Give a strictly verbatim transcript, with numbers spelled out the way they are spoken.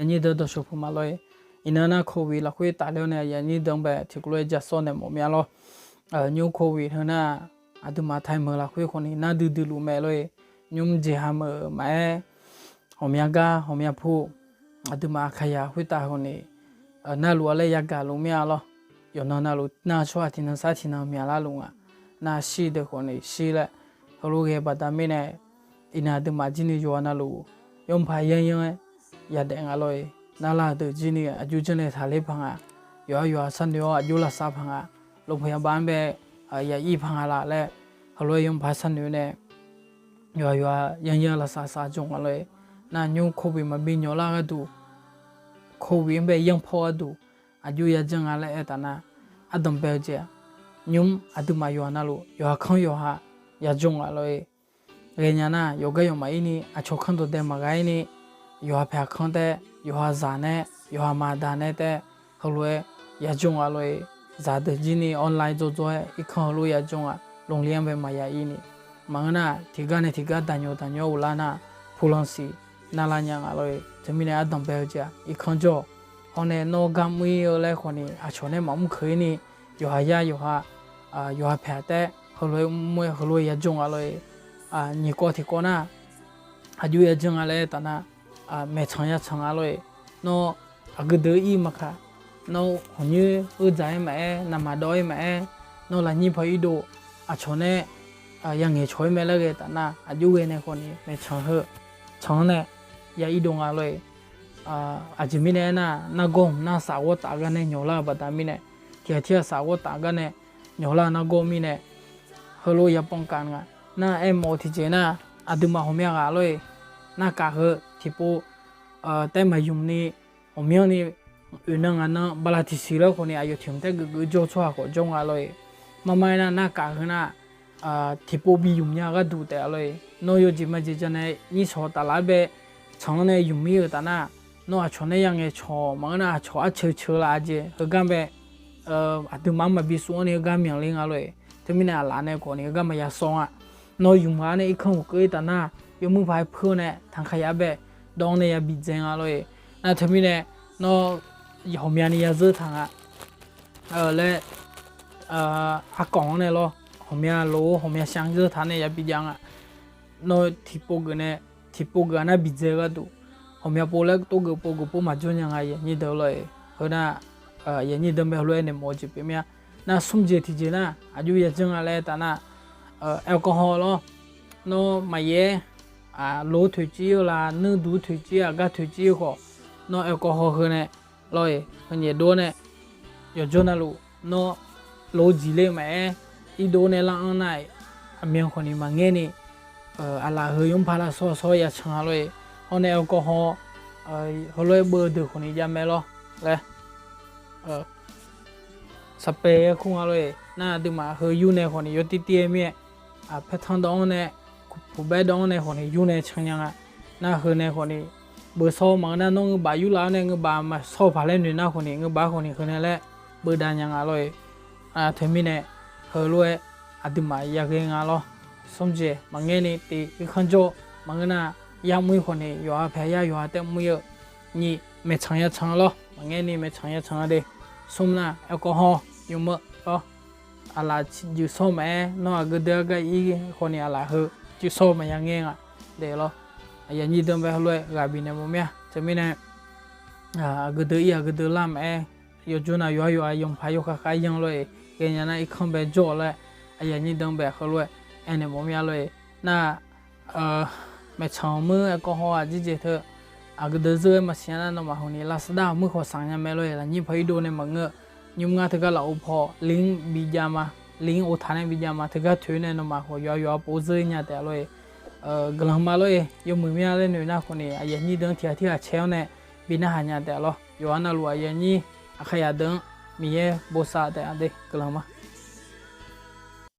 Nyir deuq dawqshawq puq ma lor-e. Iqnan nar โควิด lafkhoer tafler-awr nae aqyuif aqnyir deuq-anr bae tiqkawv lof-aer ja sawr naeq mawf mir-a lor. Nymr โควิด heu nar, aqduimaf taiq meuq lafkhoer khawf ni nar duidui luf mae lor-e. Nymr jeqha meuq maqaer, ghawqmya gar ghawqmya pu, aqduimaf aqkaqyaq khoertav khawf ni narluf-a laer yagaq luf mir-a lor. Yawqnan navluf nar tsawrhaq tiqnan sar tiqnan myaqlar luf nga. Nar shir deuq khawf ni shir laer, heulof ghae baqda mirnae, iqnan aqduimaf jir ni yawqha navluf, yawpaq yanryanr-aer yadaef nga lor-e. Narlar-eu deuq jir ni aqjox janrnaeq taqler paq nga. Yawqha yawqha sharnoeq-awr aqjox lavsav paq nga. โรงพยาบาล-anr bae ya'ir paq nga laf laer, heulof-aer yawpaq sharnoeq nae, yawqha yawqha yanryanr lavsav sav jawr nga lor-e. Nar nymr โควิด maqbi nyawqlar gharduq, โควิด-anr bae yanrpawr gharduq, aqjox yajanr nga laer aer taf nar, ardanq bae-eu jeq-aq, nymr aqduimaf yawqha navluf yawqha kanr yawqha yajawr nga lor-e. Ghaenya nar, yawqgar yawqmaf ir ni aqcawq kanr dawqdae maqgha ir ni, yawqha paeq aqkanr taef, yawqha zaq nae, yawqha maqdaq nae taef, heulof-aer yajawr nga lor-e. Zaqdeuq jir ni online dzawrdzawr-aer irkanr heulof yajawr nga, โรงเรียน-anr bae maqya ir ni. Maqngeur nar, tiqgar nae tiqgar daqnyawq daqnyawr uvlar nar, พลังศรี narlar nya nga lor-e. Teumirnae ardanq bae-eu jeq-aq irkanr jawr-awq. Hawr nae nawr gar mr ir-eu laer khawf ni aqcawq nae maqmr keuq ir ni, yawqha yar yawqha, yawqha paeq taef heulof-aer mr-aer heulof-aer yajawr nga lor-e. Nyiq kawv tiqkawv nar, aqjox yajanr nga laer aer taf nar, maeqtsanq yatsanq nga lor-e. Nawr aqgeu deuq ir maqkaq, nawr hawqnyoer-eu dzaq-aer maqaer, navmaqdawv-aer maqaer, nawr lafnyir paw irdov, aqcawq nae yangaeq cawq-aer mae laer ghae taf nar, aqjox ghae nae khawf ni maeqtsanq heu tsanq-anr nae ya irdov nga lor-e. Aqjeq mirnae aernar, nargawr hmq nar saf ghawr taf gar nae nyawqlar-eu baqda mirnae, tiqghaq tirghaq saf ghawr taf gar nae nyawqlar-eu nargawr mirnae, heulof yapanq kaf nga. Nar aermawf-eu tiqjeq nar, aqduimaf ghawqmya ghaq lor-e. Narkaf heu tiqpov taef maqymq ni, ghawqmyanr ni, oeq nan ngaq nan bala tiqsiq laer khawf ni aqyawf tiq hmq taef geufgeuf jawr tsawrhaq khawf jawr nga lor-e. Marmar aernar, narkaf heu nar, tiqpov bi ymq nya gharduq taef-a lor-e. Nawr yawjeq majeq ja nae nyir shawq taflaf-aer bae tsanq-anr nae ymq mir-euq taf nar, nawr aqcawq nae yangaeq cawq maqngeur nar, aqcawq arceuq ceuq laf-a jeq heugar bae, aqduimaf-anr maqbi suf-anr ni heugar myanq le nga lor-e. Teumirnae aqlaf nae khawf ni heugar maqya sawr nga. Nawr ymq ghaq-anr nae irkanr uqkeuv ir taf nar, yawmuiq paq-aer puir-awr nae tanqkhaq yaf bae dawv-anr nae ya bidzae nga lor-e. Nar teumirnae, nawr ghawqmya ni ya zeur taq nga laer, aqkawq-anr nae lawr, ghawqmya lof-eu ghawqmya shanr zeur taq nae ya bijav nga. Nawr tiqpov geuf nae, tiqpov geuf-a nar bidzae gharduq, ghawqmya pov laer tov geuf pov geuf pov maqjawr nya nga, aqyuif aqnyir deuq lor-e. Heu nar, aqyuif aqnyir deuq bae heulof-aer naeq mawf-eu jeq pyeuf mir-a. Nar smr jeq tiqjeq nar, aqjox yajanr nga laer aer taf nar, แอลกอฮอล์ lawr, nawr maqyaer, lof-aer toeqciv-eu la, nuirduq toeqciv-eu, aqgar toeqciv-eu khawf, nawr แอลกอฮอล์ heu nae lawr-e, heu nyaef dov-awr nae, yawqjawr navluf nawr lof-eu jeq ler maqaer, irdov nae lar-anr nar, aqmyan khawf ni maqngaer ni, aqlaf heu yawpaq lavsawr sawr ya can-a lor-e. Hawr nae แอลกอฮอล์ heulof-aer beuv-eu deuq khawf ni jav mae lawr laer, saqpaeq-aer kur nga lor-e. Nar aqduimaf heu yur nae khawf ni yawtir tir-aer mir-aer, paertanr dawv-anr nae, puqbaer dawv-anr nae khawf ni yur nae can nya nga. Nar heu nae khawf ni beuv sawr maqngeur nar, nawr ngeurbaf yurlaf-awr nae ngeurbaf maqsawr paq laer noeq nar khawf ni, ngeurbaf khawf ni heu nae laer beuv dav nya nga lor-e. Teumirnae, heulof-aer aqduimaf yaghae nga lawr. Smr jeq maqngaer ni tiq irkanr jawr, maqngeur nar, yar mr-ir khawf ni yawqha paeq yar yawqha taef mr-ir-eu, nyiq maeqtsanq ya can lawr, maqngaer ni maeqtsanq ya can-a de. Smr nar แอลกอฮอล์ yawmuiq lawr. Aqlaf juif sawr maqaer, nawr aqgeu deuq-aer gar ir khawf ni aqlaf heu juif sawr maqya ngaer nga de lawr. Aqyuif aqnyir deuq bae heulof-aer ghaq bifnaeq mawf mir-a. Teumirnae, aqgeu deuq ir aqgeu deuq lar maqaer, yawqjawr nav yawqha yawqha yawqpaq yawkhav khav yan lor-e. Ghaenya nar irkanr bae jawr-awq laer, aqyuif aqnyir deuq bae heulof-aer aernaeq mawf mir-a lor-e. Nar maeqtsanq muir แอลกอฮอล์ aqjeq jeq teu, aqgeu deuq zeur-aer maqsiq nya nar, nawmaf khawf ni lavsav dar-awq muir khawf sanq nya mae lor-e. Lafnyir paw irdov nae maqngeur, nymr ngar teugar lafov paw link bijav ma, link ov taq nae bijav ma, teugar toeq nae nawmaf khawf yawqha yawqha pov zeur-ir nya taef-a lor-e. Guiqlanq ma lor-e. Yawmuiq mir-a laer noeq nar khawf ni aqyuif aqnyir deuq tiq ghaq tir ghaq caer-awr nae bi narhaq nya taef-a lawr. Yawqha navluf aqyuif aqnyir aqkaqyaq deuq-anr Miqyaer bosav taef-a de. Guiqlanq ma.